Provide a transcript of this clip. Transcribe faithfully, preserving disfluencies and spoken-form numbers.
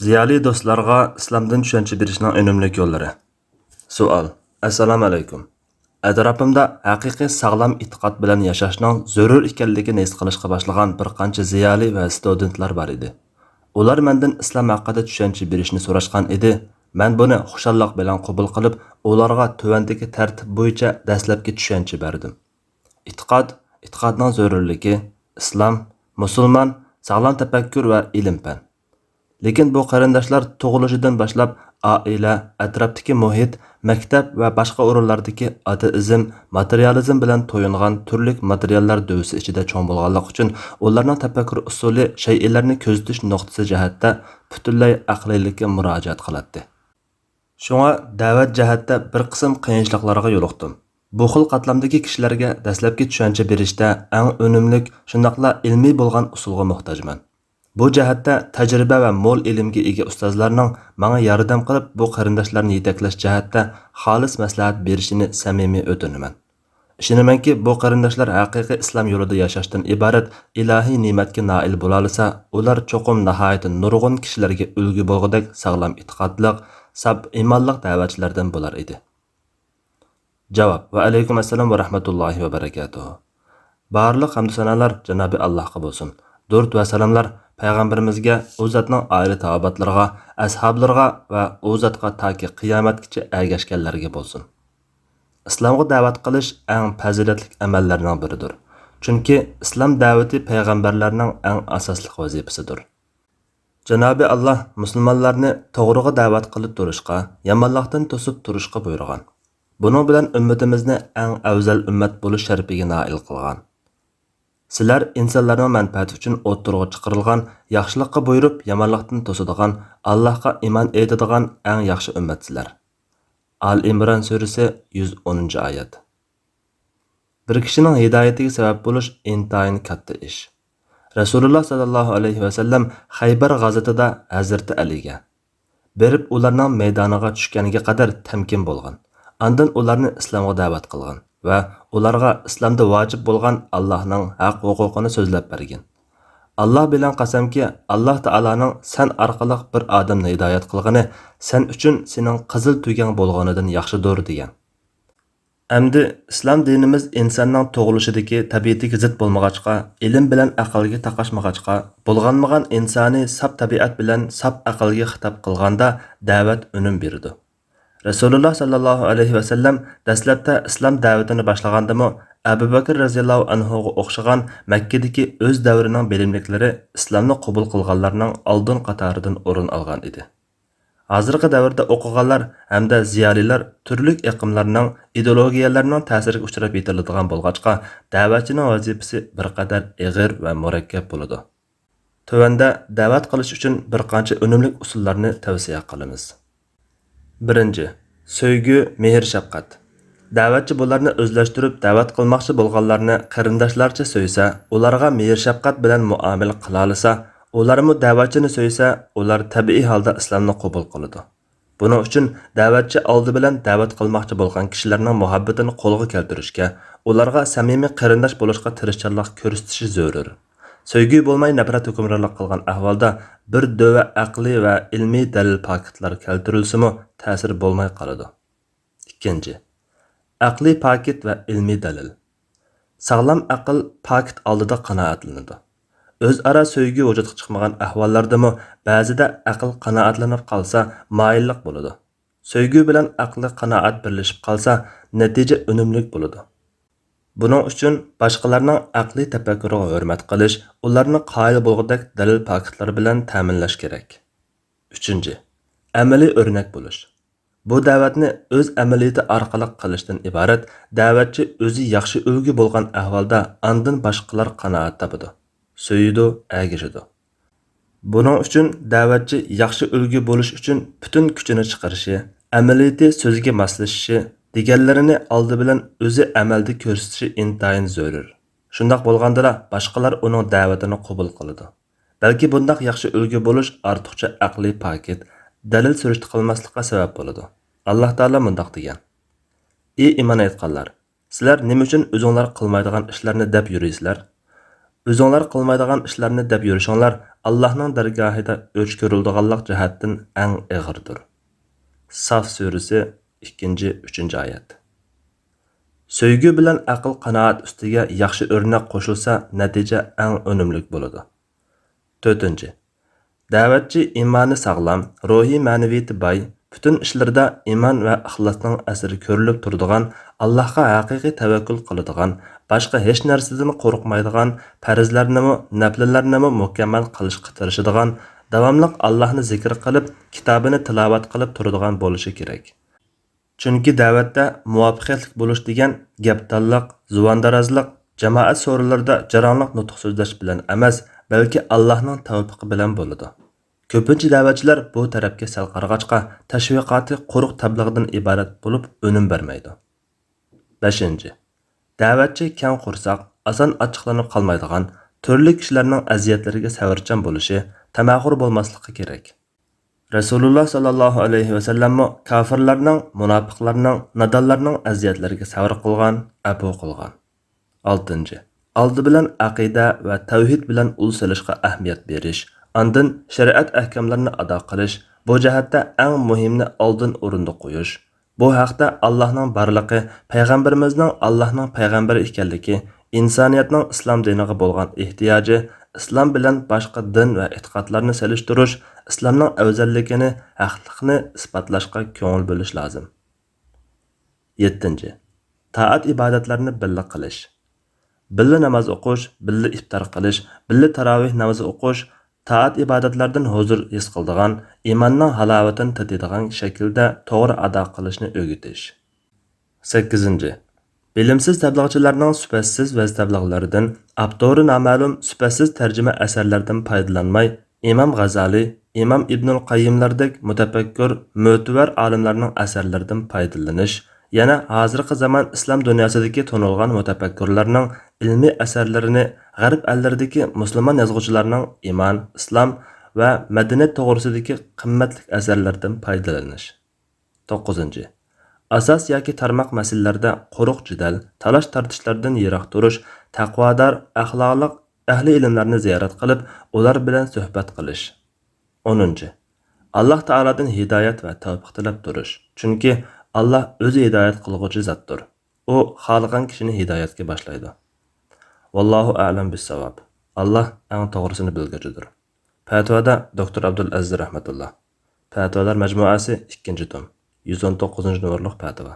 زىيالىي دوستلارغا ئىسلامدىن چۈشەنچە بېرىشنىڭ ئۈنۈملۈك يوللىرى. سوئال. ئەسسالامۇ ئەلەيكۇم. ئەتراپىمدا ھەقىقىي ساغلام ئېتىقاد بىلەن ياشاشنىڭ زۆرۈر ئىكەنلىكىنى ھېس قىلىشقا باشلىغان بىر قانچە زىيالىي ۋە ستۇدېنتلار بار ئىدى. ئۇلار مەندىن ئىسلام ھەققىدە چۈشەنچە بېرىشنى سوراشقان ئىدى. مەن بۇنى خۇشاللىق بىلەن قوبۇل قىلىپ، ئۇلارغا تۆۋەندىكى تەرتىپ بويىچە دەسلەپكى چۈشەنچە بەردىم. ئېتىقاد، ئېتىقادنىڭ زۆرۈرلۈكى، ئىسلام، مۇسۇلمان، ساغلام تەپەككۇر ۋە ئىلىم-پەن. لېكىن بۇ قېرىنداشلار تۇغۇلۇشىدىن باشلاپ ئائىلە، ئەتراپتىكى مۇھىت، مەكتەپ ۋە باشقا ئورۇنلاردىكى ئاتېئىزم، ماتېرىيالىزم بىلەن تويۇنغان تۈرلۈك ماتېرىياللار دۆۋىسى ئىچىدە چوڭ بولغانلىقى ئۈچۈن، ئۇلارنىڭ تەپەككۇر ئۇسۇلى شەيئىلەرنى كۆزىتىش نۇقتىسى جەھەتتە پۈتۈنلەي ئەقلىيلىككە مۇراجىئەت قىلاتتى. شۇڭا دەۋەت جەھەتتە بىر قىسىم قىيىنچىلىقلارغا يولۇقتۇم. بۇ خىل قاتلامدىكى كىشىلەرگە دەسلەپكى چۈشەنچە بېرىشتە ئەڭ ئۈنۈملۈك، شۇنداقلا ئىلمىي بولغان ئۇسۇلغا موھتاجمەن. بۇ جەھەتتە تەجرىبە ۋە مول ئىلىمگە ئىگە ئۇستازلارنىڭ ماڭا ياردەم قىلىپ، بۇ قېرىنداشلارنى يېتەكلەش جەھەتتە خالىس مەسلىھەت بېرىشىنى سەمىمىي ئۆتۈنىمەن. ئىشىنىمەنكى، بۇ قېرىنداشلار ھەقىقىي ئىسلام يولىدا ياشاشتىن ئىبارەت ئىلاھىي نېمەتكە نائىل بولالىسا، ئۇلار چوقۇم ناھايىتى نۇرغۇن كىشىلەرگە ئۈلگە بولغۇدەك ساغلام ئېتىقادلىق، ساپ ئىمانلىق دەۋەتچىلەردىن بولار ئىدى. جاۋاب: ۋەئەلەيكۇم ئەسسالام ۋە رەھمەتۇللاھى ۋە بەرەكاتۇھۇ. بارلىق ھەمدۇ سانالار جانابى ئاللاھقا بولسۇن. دۇرۇت ۋە سالاملار پەيغەمبىرىمىزگە، ئۇ زاتنىڭ ئائىلە تاۋابىئاتلىرىغا، ئەسھابلىرىغا ۋە ئۇ زاتقا تاكى قىيامەتكىچە ئەگەشكەنلەرگە بولسۇن. ئىسلامغا دەۋەت قىلىش ئەڭ پەزىلەتلىك ئەمەللەرنىڭ بىرىدۇر. چۈنكى ئىسلام دەۋىتى پەيغەمبەرلەرنىڭ ئەڭ ئاساسلىق ۋەزىپىسىدۇر. جانابى ئاللاھ مۇسۇلمانلارنى توغرىغا دەۋەت قىلىپ تۇرۇشقا، يامانلىقتىن توسۇپ تۇرۇشقا بۇيرۇغان. بۇنىڭ بىلەن ئۈممىتىمىزنى ئەڭ ئەۋزەل ئۈممەت بولۇش شەرىپىگە نائىل قىلغان. سىلەر ئىنسانلارنىڭ مەنپەئەتى ئۈچۈن ئوتتۇرىغا چىقىرىلغان، ياخشىلىققا بۇيرۇپ، يامانلىقتىن توسىدىغان، ئاللاھقا ئىمان ئېيتىدىغان ئەڭ ياخشى ئۈممەتسىلەر. ئال ئىمران سۈرىسى، يۈز ئونىنچى ئايەت. بىر كىشىنىڭ ھىدايىتىگە سەۋەب بولۇش ئىنتايىن كاتتا ئىش. رەسۇلۇللاھ ساللاللاھۇ ئەلەيھى ۋەسەللەم خەيبەر غازىتىدا ھەزرىتى ئەلىگە، بېرىپ ئۇلارنىڭ مەيدانىغا چۈشكەنگە قەدەر تەمكىن بولغىن. ئاندىن ئۇلارنى ئىسلامغا دەۋەت قىلغىن ۋە ئۇلارغا ئىسلامدا ۋاجىپ بولغان ئاللاھنىڭ ھەق ھوقۇقىنى سۆزلەپ بەرگىن. ئاللاھ بىلەن قەسەمكى، ئاللاھ تائالانىڭ سەن ئارقىلىق بىر ئادەمنى ھىدايەت قىلغىنى سەن ئۈچۈن سېنىڭ قىزىل تۆگەڭ بولغىنىدىن ياخشىدۇر، دېگەن. ئەمدى ئىسلام دىنىمىز ئىنساننىڭ تۇغۇلۇشىدىكى تەبىئىتىگە زىت بولمىغاچقا، ئىلىم بىلەن ئەقىلگە تاقاشمىغاچقا، بۇلغانمىغان ئىنسانىي ساپ تەبىئەت بىلەن ساپ ئەقىلگە خىتاب قىلغاندا دەۋەت ئۈنۈم بېرىدۇ. رەسۇلۇللاھ ساللاللاھۇ ئەلەيھى ۋەسەللەم دەسلەپتە ئىسلام دەۋىتىنى باشلىغاندىمۇ، ئەبۇ بەكىر رەزىياللاھۇ ئەنھۇغا ئوخشىغان مەككىدىكى ئۆز دەۋرىنىڭ بىلىملىكلىرى ئىسلامنى قوبۇل قىلغانلارنىڭ ئالدىن قاتارىدىن ئورۇن ئالغان ئىدى. ھازىرقى دەۋردە ئوقۇغانلار ھەمدە زىيالىيلار تۈرلۈك ئېقىملارنىڭ، ئىدېئولوگىيەلەرنىڭ تەسىرىگە ئۇچراپ يېتىلىدىغان بولغاچقا، دەۋەتچىنىڭ ۋەزىپىسى بىر قەدەر ئېغىر ۋە مۇرەككەپ بولىدۇ. تۆۋەندە دەۋەت قىلىش ئۈچۈن بىر قانچە ئۈنۈملۈك ئۇسۇللارنى تەۋسىيە قىلىمىز. بىرىنچى، سۆيگۈ، مېھىر-شەپقەت. دەۋەتچى بۇلارنى ئۆزلەشتۈرۈپ دەۋەت قىلماقچى بولغانلارنى قېرىنداشلارچە سۆيسە، ئۇلارغا مېھىر-شەپقەت بىلەن مۇئامىلە قىلالىسا، ئۇلارمۇ دەۋەتچىنى سۆيسە، ئۇلار تەبىئىي ھالدا ئىسلامنى قوبۇل قىلىدۇ. بۇنىڭ ئۈچۈن دەۋەتچى ئالدى بىلەن دەۋەت قىلماقچى بولغان كىشىلەرنىڭ مۇھەببىتىنى قولغا كەلتۈرۈشكە، ئۇلارغا سەمىمىي قېرىنداش بولۇشقا تىرىشچانلىق كۆرسىتىشى زۆرۈر. سۆيگۈ بولماي نەپرەت ھۆكۈمرانلىق قىلغان ئەھۋالدا بىر دۆۋە ئەقلىي ۋە ئىلمىي دەلىل پاكىتلار كەلتۈرۈلسىمۇ تەسىر بولماي قالىدۇ. ئىككىنچى، ئەقلىي پاكىت ۋە ئىلمىي دەلىل. ساغلام ئەقىل پاكىت ئالدىدا قانائەتلىنىدۇ. ئۆزئارا سۆيگۈ ۋۇجۇدقا چىقمىغان ئەھۋاللاردىمۇ بەزىدە ئەقىل قانائەتلىنىپ قالسا مايىللىق بولىدۇ. سۆيگۈ بىلەن ئەقلىي قانائەت بىرلىشىپ قالسا نەتىجە ئۈنۈملۈك بولىدۇ. بۇنىڭ ئۈچۈن باشقىلارنىڭ ئەقلىي تەپەككۇرىغا ھۆرمەت قىلىش، ئۇلارنى قايىل بولغۇدەك دەلىل پاكىتلار بىلەن تەمىنلەش كېرەك. ئۈچىنچى، ئەمەلىي ئۆرنەك بولۇش. بۇ دەۋەتنى ئۆز ئەمەلىيىتى ئارقىلىق قىلىشتىن ئىبارەت، دەۋەتچى ئۆزى ياخشى ئۈلگە بولغان ئەھۋالدا ئاندىن باشقىلار قانائەت تاپىدۇ، سۆيىدۇ، ئەگىشىدۇ. بۇنىڭ ئۈچۈن دەۋەتچى ياخشى ئۈلگە بولۇش ئۈچۈن پۈتۈن كۈچىنى چىقىرىشى، ئەمەلىيىتى سۆزىگە ماسلىشىشى، دېگەنلىرىنى ئالدى بىلەن ئۆزى ئەمەلدە كۆرسىتىشى ئىنتايىن زۆرۈر. شۇنداق بولغاندىلا باشقىلار ئۇنىڭ دەۋىتىنى قوبۇل قىلىدۇ. بەلكى بۇنداق ياخشى ئۈلگە بولۇش ئارتۇقچە ئەقلىي پاكىت، دەلىل سۈرۈشتە قىلماسلىققا سەۋەب بولىدۇ. ئاللاھ تائالا مۇنداق دېگەن: ئى ئىمان ئېيتقانلار! سىلەر نېمە ئۈچۈن ئۆزۈڭلار قىلمايدىغان ئىشلارنى دەپ يۈرىسىلەر؟ ئۆزۈڭلار قىلمايدىغان ئىشلارنى دەپ يۈرۈشۈڭلار ئاللاھنىڭ دەرگاھىدا ئۆچ كۆرۈلىدىغانلىق جەھەتتىن ئەڭ ئېغىردۇر. ساف سۈرىسى، ئىككىنچى، ئۈچىنچى ئايەت. سۆيگۈ بىلەن ئەقىل-قانائەت ئۈستىگە ياخشى ئۆرنەك قوشۇلسا، نەتىجە ئەڭ ئۈنۈملۈك بولىدۇ. تۆتىنچى، دەۋەتچى ئىمانى ساغلام، روھىي مەنىۋىيىتى باي، پۈتۈن ئىشلىرىدا ئىمان ۋە ئىخلاسنىڭ ئەسىرى كۆرۈلۈپ تۇرىدىغان، ئاللاھقا ھەقىقىي تەۋەككۈل قىلىدىغان، باشقا ھېچ نەرسىدىن قورقمايدىغان، پەرزلەرنىمۇ، نەپلىلەرنىمۇ مۇكەممەل قىلىشقا تىرىشىدىغان، داۋاملىق ئاللاھنى زىكىر قىلىپ، كىتابىنى تىلاۋەت قىلىپ تۇرىدىغان بولۇشى كېرەك. چۈنكى دەۋەتتە مۇۋەپپەقىيەتلىك بولۇش دېگەن گەپدانلىق، زۇۋاندارازلىق، جامائەت سورۇنلىرىدا جاراڭلىق نۇتۇق سۆزلەش بىلەن ئەمەس، بەلكى ئاللاھنىڭ تەۋپىقى بىلەن بولىدۇ. كۆپىنچە دەۋەتچىلەر بۇ تەرەپكە سەل قارىغاچقا، تەشۋىقاتى قۇرۇق تەبلىغدىن ئىبارەت بولۇپ ئۈنۈم بەرمەيدۇ. بەشىنچى، دەۋەتچى كەڭ قورساق، ئاسان ئاچچىقلىنىپ قالمايدىغان، تۈرلۈك كىشىلەرنىڭ ئەزىيەتلىرىگە سەۋرچان بولۇشى، تەمەخور بولماسلىقى كېرەك. رەسۇلۇللا ساللاللاھۇ ئەلەيھى ۋەسەللەممۇ كاپىرلارنىڭ، مۇناپىقلارنىڭ، نادانلارنىڭ ئەزىيەتلىرىگە سەۋر قىلغان، ئەپۇ قىلغان. ئالتىنچى، ئالدى بىلەن ئەقىدە ۋە تەۋھىد بىلەن ئۇل سېلىشقا ئەھمىيەت بېرىش، ئاندىن شەرىئەت ئەھكاملىرىنى ئادا قىلىش، بۇ جەھەتتە ئەڭ مۇھىمنى ئالدىن ئورۇندا قويۇش. بۇ ھەقتە ئاللاھنىڭ بارلىقى، پەيغەمبىرىمىزنىڭ ئاللاھنىڭ پەيغەمبىرى ئىكەنلىكى، ئىنسانىيەتنىڭ ئىسلام دىنىغا بولغان ئېھتىياجى، ئىسلام بىلەن باشقا دىن ۋە ئېتىقادلارنى سېلىشتۇرۇش، ئىسلامنىڭ ئەۋزەللىكىنى، ھەقلىقنى ئىسپاتلاشقا كۆڭۈل بۆلۈش لازىم. يەتتىنچى، تائەت-ئىبادەتلەرنى بىللە قىلىش. بىللە ناماز ئوقۇش، بىللە ئىپتار قىلىش، بىللە تاراۋىھ نامىزى ئوقۇش، تائەت-ئىبادەتلەردىن ھۇزۇر ھېس قىلىدىغان، ئىماننىڭ ھالاۋىتىنى تېتىيدىغان شەكىلدە توغرا ئادا قىلىشنى ئۆگىتىش. سەككىزىنچى، بىلىمسىز تەبلىغچىلەرنىڭ سۈپەتسىز ۋەز-تەبلىغلىرىدىن، ئاپتورى نامەلۇم سۈپەتسىز تەرجىمە ئەسەرلەردىن پايدىلانماي، ئىمام غازالى، ئىمام ئىبنۇل قەييىملاردەك مۇتەپەككۇر، مۆتىۋەر ئالىملارنىڭ ئەسەرلىرىدىن پايدىلىنىش، يەنە ھازىرقى زامان ئىسلام دۇنياسىدىكى تونۇلغان مۇتەپەككۇرلارنىڭ ئىلمىي ئەسەرلىرىنى، غەرب ئەللىرىدىكى مۇسۇلمان يازغۇچىلارنىڭ ئىمان، ئىسلام ۋە مەدەنىيەت توغرىسىدىكى قىممەتلىك ئەسەرلىرىدىن پايدىلىنىش. توققۇزىنچى، ئاساس ياكى تارماق مەسىلىلەردە قۇرۇق جېدەل، تالاش-تارتىشلاردىن يىراق تۇرۇش، تەقۋادار، ئەخلاقلىق، ئەھلى ئىلىملەرنى زىيارەت قىلىپ، ئۇلار بىلەن سۆھبەت قىلىش. ئونىنچى، ئاللاھ تائالادىن ھىدايەت ۋە تەۋپىق تىلەپ تۇرۇش، چۈنكى ئاللاھ ئۆزى ھىدايەت قىلغۇچى زاتتۇر. ئۇ خالىغان كىشىنى ھىدايەتكە باشلايدۇ. ۋاللاھۇ ئەئلەم بىسساۋاب. ئاللاھ ئەڭ توغرىسىنى بىلگۈچىدۇر. پەتىۋادا دوكتور ئابدۇلئەزىز رەھمەتۇللا. پەتىۋالار مەجمۇئەسى، ئىككىنچى توم، يۈز ئون توققۇزىنچى نومۇرلۇق پەتىۋا.